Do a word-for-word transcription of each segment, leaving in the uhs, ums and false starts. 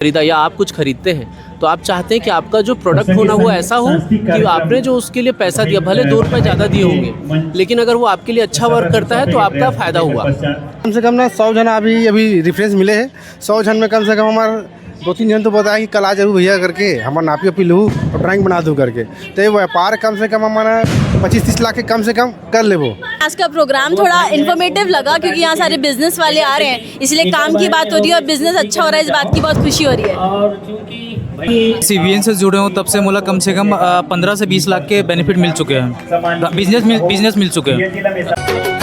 खरीदा या आप कुछ खरीदते हैं, तो आप चाहते हैं कि आपका जो प्रोडक्ट होना वो ऐसा हो कि आपने जो उसके लिए पैसा दिया, भले दो रुपये ज़्यादा दिए होंगे, लेकिन अगर वो आपके लिए अच्छा वर्क करता है तो आपका फ़ायदा हुआ। कम से कम ना सौ जन अभी अभी रेफरेंस मिले हैं। सौ जन में कम से कम हमारे दो तीन जन तो बताया कि कल आ जरूर भैया करके, हमार नापी वापी लू और ड्राइंग बना दू करके। तो ये व्यापार कम से कम हमारा पच्चीस तीस लाख के कम से कम कर लेबो। आज का प्रोग्राम थोड़ा इन्फॉर्मेटिव लगा, क्योंकि यहाँ सारे बिजनेस वाले आ रहे हैं, इसलिए काम की बात हो रही है और बिजनेस अच्छा हो रहा है, इस बात की बहुत खुशी हो रही है। इस इवेंट से जुड़े हूँ तब से मोला कम से कम पंद्रह से बीस लाख के बेनिफिट मिल चुके हैं, बिजनेस मिल बिजनेस मिल चुके हैं।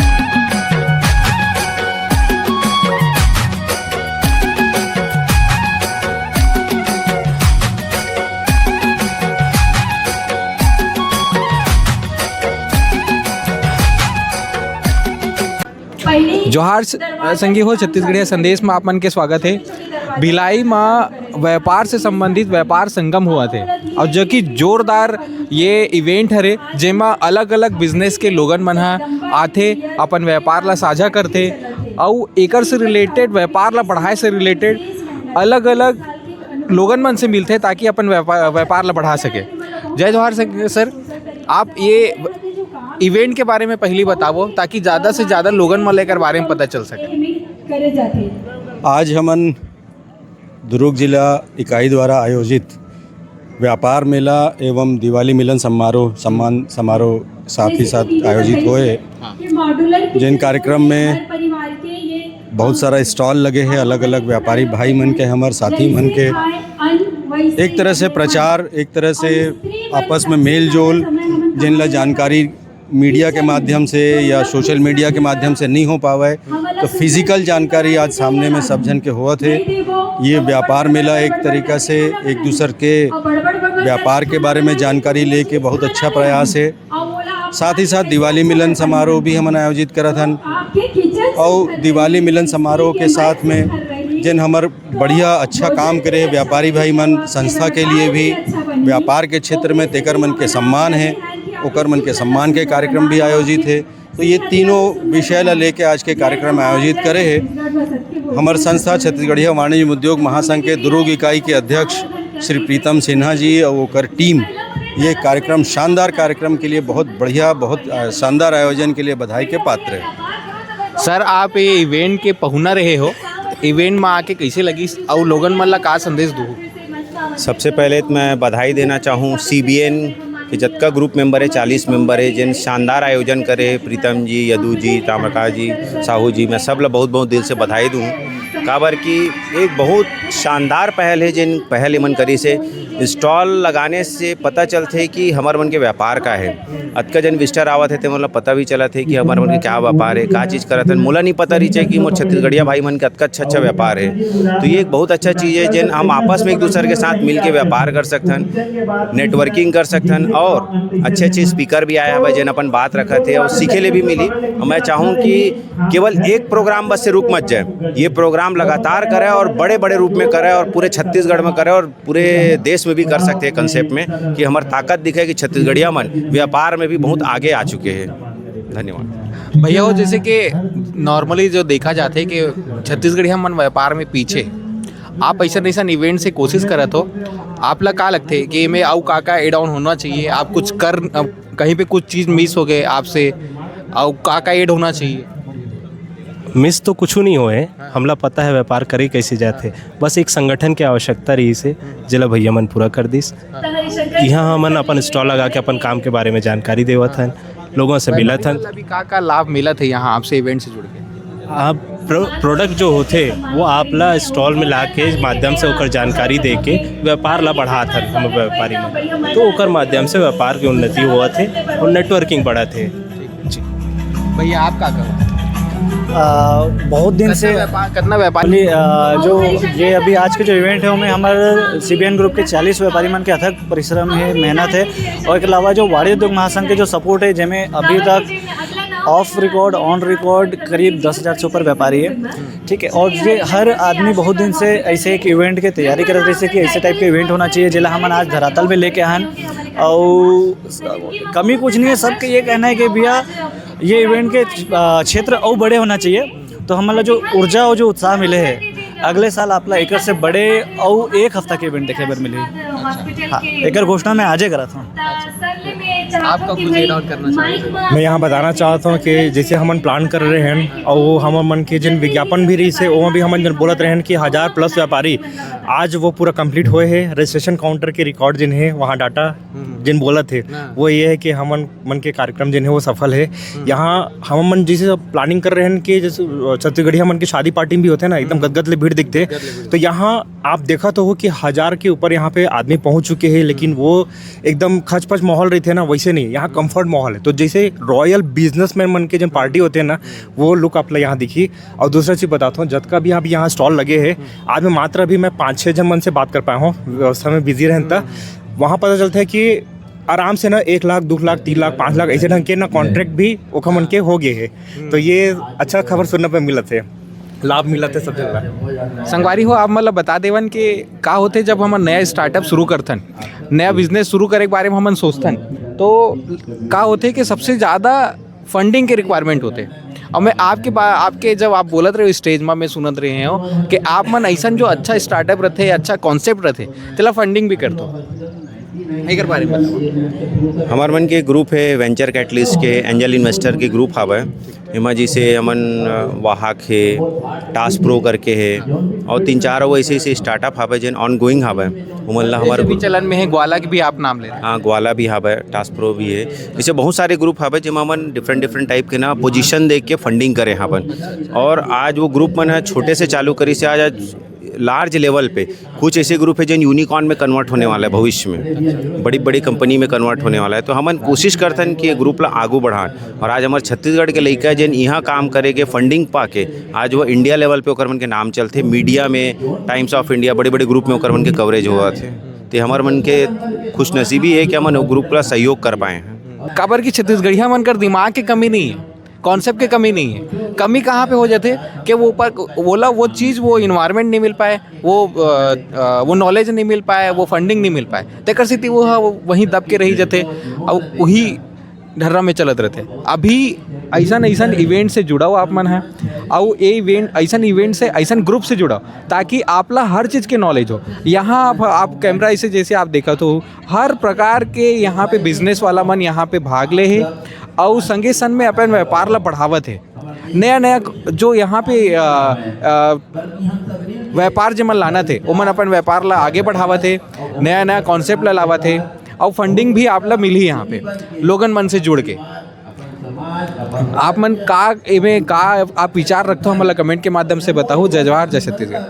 जोहार स- संगी हो, छत्तीसगढ़िया संदेश में आप मन के स्वागत है। भिलाई में व्यापार से संबंधित व्यापार संगम हुआ थे, और जो कि जोरदार ये इवेंट हरे, जेमा अलग-अलग बिजनेस के लोगन मन ह आथे, अपन व्यापार ला साझा करथे, अउ एकर से रिलेटेड, व्यापार ला बढ़ाए से रिलेटेड अलग-अलग लोगन मन से मिलथे, ताकि अपन व्यापार, व्यापार ला बढ़ा सके। जय जोहार सर, सर, आप ये इवेंट के बारे में पहली बतावो, ताकि ज़्यादा से ज़्यादा लोगन मन ला एकर बारे में पता चल सके। आज हमन दुर्ग जिला इकाई द्वारा आयोजित व्यापार मेला एवं दिवाली मिलन समारोह, सम्मान समारोह साथ ही साथ आयोजित होए, जिन कार्यक्रम में बहुत सारा स्टॉल लगे हैं अलग अलग व्यापारी भाई मन के, हमर साथी मन के। एक तरह से प्रचार, एक तरह से आपस में मेल जोल, जिन ला जानकारी मीडिया के माध्यम से या सोशल मीडिया के माध्यम से नहीं हो पावे, तो फिजिकल जानकारी आज सामने में सब जन के होवत हे। ये व्यापार मेला एक तरीका से एक दूसर के व्यापार के बारे में जानकारी लेके बहुत अच्छा प्रयास है। साथ ही साथ दिवाली मिलन समारोह भी हमन आयोजित करत हन, और दिवाली मिलन समारोह के साथ में जिन हमर बढ़िया अच्छा काम करे हे व्यापारी भाई मन, संस्था के लिए भी व्यापार के क्षेत्र में तेकर मन के सम्मान है, ओकर मन के सम्मान के कार्यक्रम भी आयोजित है। तो ये तीनों विषय ला लेके आज के कार्यक्रम आयोजित करे हे हमर संस्था छत्तीसगढ़िया वाणिज्य उद्योग महासंघ के दुर्ग इकाई के अध्यक्ष श्री प्रीतम सिन्हा जी और ओकर टीम। ये कार्यक्रम, शानदार कार्यक्रम के लिए बहुत बढ़िया, बहुत अ, शानदार आयोजन के लिए बधाई के पात्र है। सर, आप ये इवेंट के पहुना रहे हो, इवेंट में आके कैसे लगिस अउ लोगन मन ला का संदेश दू? सबसे पहले तो मैं बधाई देना चाहूँ सीबीएन के जतका ग्रुप मेंबर है, चालीस मेंबर है, जिन शानदार आयोजन करे हे, प्रीतम जी, यदु जी, ताम्रकांत जी, साहू जी, मैं सब ला बहुत बहुत दिल से बधाई दूँ। काबर कि एक बहुत शानदार पहल है, जिन पहल एमन करिस हे। स्टॉल लगाने से पता चलथे कि हमर मन के व्यापार का है। अतका जन विजिटर आवत हे, ते मन ला पता भी चलत हे कि हमर मन के क्या व्यापार है, का चीज करत हन। मोला नहीं पता रहिचे कि मोर छत्तीसगढ़िया भाई मन के अतका अच्छा अच्छा व्यापार है। तो ये एक बहुत अच्छा चीज है, जिन हम आपस में एक दूसरे के साथ मिल के व्यापार कर सकथन, नेटवर्किंग कर सकथन और अच्छे अच्छे स्पीकर भी आए हवे, जिन अपन बात रखत हे और सीखे ले भी मिली। और मैं चाहूँ कि केवल एक प्रोग्राम बस से रुक मत जाए, ये प्रोग्राम लगातार करे और बड़े बड़े रूप में करे और पूरे छत्तीसगढ़ में करे और पूरे देश में भी कर सकते हैं कंसेप्ट में, कि हमर ताकत दिखे कि छत्तीसगढ़िया मन व्यापार में भी बहुत आगे आ चुके हैं। धन्यवाद। भैया हो, जैसे कि नॉर्मली जो देखा जाथे कि छत्तीसगढ़िया मन व्यापार में पीछे, आप ऐसा ऐसा इवेंट से कोशिश करत हो, आप ला का लगथे कि एमे अउ का का एड ऑन होना चाहिए, आप कुछ कर, कहीं पे कुछ चीज मिस हो गए आपसे, अउ का का एड होना चाहिए? मिस तो कुछ नहीं होए, हमला पता है व्यापार करे कैसे जाथे, बस एक संगठन के आवश्यकता रहिस हे, जेला भैया मन पूरा कर दिस। यहाँ हमन अपन स्टॉल लगा के अपन काम के बारे में जानकारी देवत हन, लोगों से मिलत हन। मतलब अभी का का लाभ मिलत है यहाँ आपसे इवेंट से जुड़ के? आप प्रो, प्रोडक्ट जो होथे वो आप ला स्टॉल में ला के माध्यम से ओकर जानकारी दे के व्यापार ला बढ़ात हन हम व्यापारी मन, तो ओकर माध्यम से व्यापार के उन्नति होवत हे और नेटवर्किंग बढ़त हे। भैया, आप का कहो? आ, बहुत दिन से व्यापार, कितना व्यापार? आ, जो ये अभी आज के जो इवेंट है, उनमें हमारे सीबीएन ग्रुप के चालीस व्यापारी मन के अथक परिश्रम है, मेहनत है, और एक अलावा जो वाणिज्य उद्योग महासंघ के जो सपोर्ट है, जेमे अभी तक ऑफ रिकॉर्ड, ऑन रिकॉर्ड करीब दस हज़ार से ऊपर व्यापारी है, ठीक है। और ये हर आदमी बहुत दिन से ऐसे एक इवेंट के तैयारी करत रहिस हे कि ऐसे टाइप के इवेंट होना चाहिए, जेला हमन आज धरातल में लेके आए हन। और कमी कुछ नहीं है, सबके ये कहना है कि भैया, ये इवेंट के अ, क्षेत्र और बड़े होना चाहिए। तो हमन ला जो ऊर्जा और जो उत्साह मिले है, अगले साल आप ला एकर से बड़े अउ एक हफ्ता के इवेंट देखे बर मिलही। हाँ, एकर घोषणा मैं आजे करत हूँ। आपका कुछ ऐड ऑन करना चाहेंगे? मैं यहाँ बताना चाहता हूँ कि जैसे हमन प्लान कर रहे हैं और वो हमर मन के जिन विज्ञापन भी रही से, वो भी हमन जन बोलत रहे हैं कि हजार प्लस व्यापारी आज वो पूरा कंप्लीट हुए हैं। रजिस्ट्रेशन काउंटर के रिकॉर्ड जिन है, वहाँ डाटा जिन बोलत है, हाँ। वो ये है कि हमन मन के कार्यक्रम जिन है वो सफल है। यहाँ हमन मन जैसे प्लानिंग कर रहे हैं कि जैसे छत्तीसगढ़िया मन के शादी पार्टी में भी होते हैं ना, एकदम गदगद ले भीड़ दिखते हैं। तो यहाँ आप देखा तो हो कि हजार के ऊपर यहाँ पे आदमी पहुँच चुके हैं, लेकिन वो एकदम खचपच माहौल रही थे ना, वैसे नहीं, यहाँ कंफर्ट माहौल है। तो जैसे रॉयल बिजनेसमैन मन के जो पार्टी होते हैं ना, वो लुक आप ला यहाँ दिखी। और दूसरा चीज़ बताता हूँ, जतका भी आप यहाँ स्टॉल लगे हैं, आज मैं मात्र अभी मैं पाँच छः जन मन से बात कर पाया हूँ, व्यवस्था में बिजी रहता। वहाँ पता चलता है कि आराम से ना एक लाख, दो लाख, तीन लाख, पाँच लाख ऐसे ढंग के ना कॉन्ट्रैक्ट भी ओखा मन के हो गए हैं। तो ये अच्छा खबर सुनने पे मिलत है, लाभ मिलत है सब जगह। संगवारी हो, आप मतलब बता देवन कि का होथे जब हमन नया स्टार्टअप शुरू करथन, नया बिजनेस शुरू करे के बारे में हमन सोचथन, तो का होथे कि सबसे ज़्यादा फंडिंग के रिक्वायरमेंट होथे। और मैं आपके बा, आपके जब आप बोलत रहे हो स्टेज में, मैं सुनत रहे हो कि आप मन ऐसा जो अच्छा स्टार्टअप रहते, अच्छा कॉन्सेप्ट रहते, तेला फंडिंग भी करते हो। एकर बारे में बताओ। हमर मन के ग्रुप है वेंचर कैटलिस्ट के, एंजल इन्वेस्टर के ग्रुप हावय। एमा जैसे हमन अ, वाहक है, टास्क प्रो करके है, और तीन चार वो ऐसे ऐसे स्टार्टअप हावय जेन ऑन गोइंग हावय। उमन ला हमर भी चलन में है, ग्वाला के भी आप नाम ले रहे हैं। हाँ, ग्वाला भी हावय, टास्क प्रो भी है। जैसे बहुत सारे ग्रुप हावय जेमा हमन डिफरेंट डिफरेंट टाइप के ना पोजीशन देख के फंडिंग करे हावन। और आज वो ग्रुप मन है छोटे से चालू करी से आज, आज लार्ज लेवल पे कुछ ऐसे ग्रुप है जिन यूनिकॉर्न में कन्वर्ट होने वाला है भविष्य में, बड़ी बड़ी कंपनी में कन्वर्ट होने वाला है। तो हमन कोशिश करथन कि ये ग्रुप ला आगू बढ़ान। और आज हमारे छत्तीसगढ़ के लइका जिन यहाँ काम करे के फंडिंग पा के आज वो इंडिया लेवल पे ओकर मन के नाम चलथे, मीडिया में, टाइम्स ऑफ इंडिया, बड़े बड़े ग्रुप में ओकर मन के कवरेज होवत है। ते हमर मन के खुशनसीबी है कि हमन वो ग्रुप ला सहयोग कर पाए हैं। काबर कि छत्तीसगढ़िया मन कर दिमाग के कमी नहीं है, कॉन्सेप्ट के कमी नहीं है। कमी कहाँ पे हो जाते कि वो ऊपर, वोला वो चीज़, वो इन्वायरमेंट नहीं मिल पाए, वो अ, अ, वो नॉलेज नहीं मिल पाए, वो फंडिंग नहीं मिल पाए, तेकर सेती वो ह वहीं दब के रही जाते। अब वही ढर्रा में चलत रहते। अभी ऐसन ऐसन इवेंट से जुड़ाव आप मन है, और ये इवेंट, ऐसन इवेंट से, ऐसन ग्रुप से जुड़ाव, ताकि आप ला हर चीज़ के नॉलेज हो। यहाँ आप, आप कैमरा ऐसे जैसे आप देखत हो, हर प्रकार के यहाँ पे बिजनेस वाला मन यहाँ पे भाग ले है, और संगे संग में अपन व्यापार ला बढ़ावत है। नया नया जो यहाँ पे अ, अ, व्यापार जेमन लानत हे, ओमन अपन व्यापार ला आगे बढ़ावत हे, नया नया कॉन्सेप्ट ला लावत हे, और फंडिंग भी आप ला मिलही यहाँ पे लोगन मन से जुड़ के। आप मन का एमे का आप विचार रखथो, हमन ला कमेंट के माध्यम से बताओ। जय जोहार, जय छत्तीसगढ़।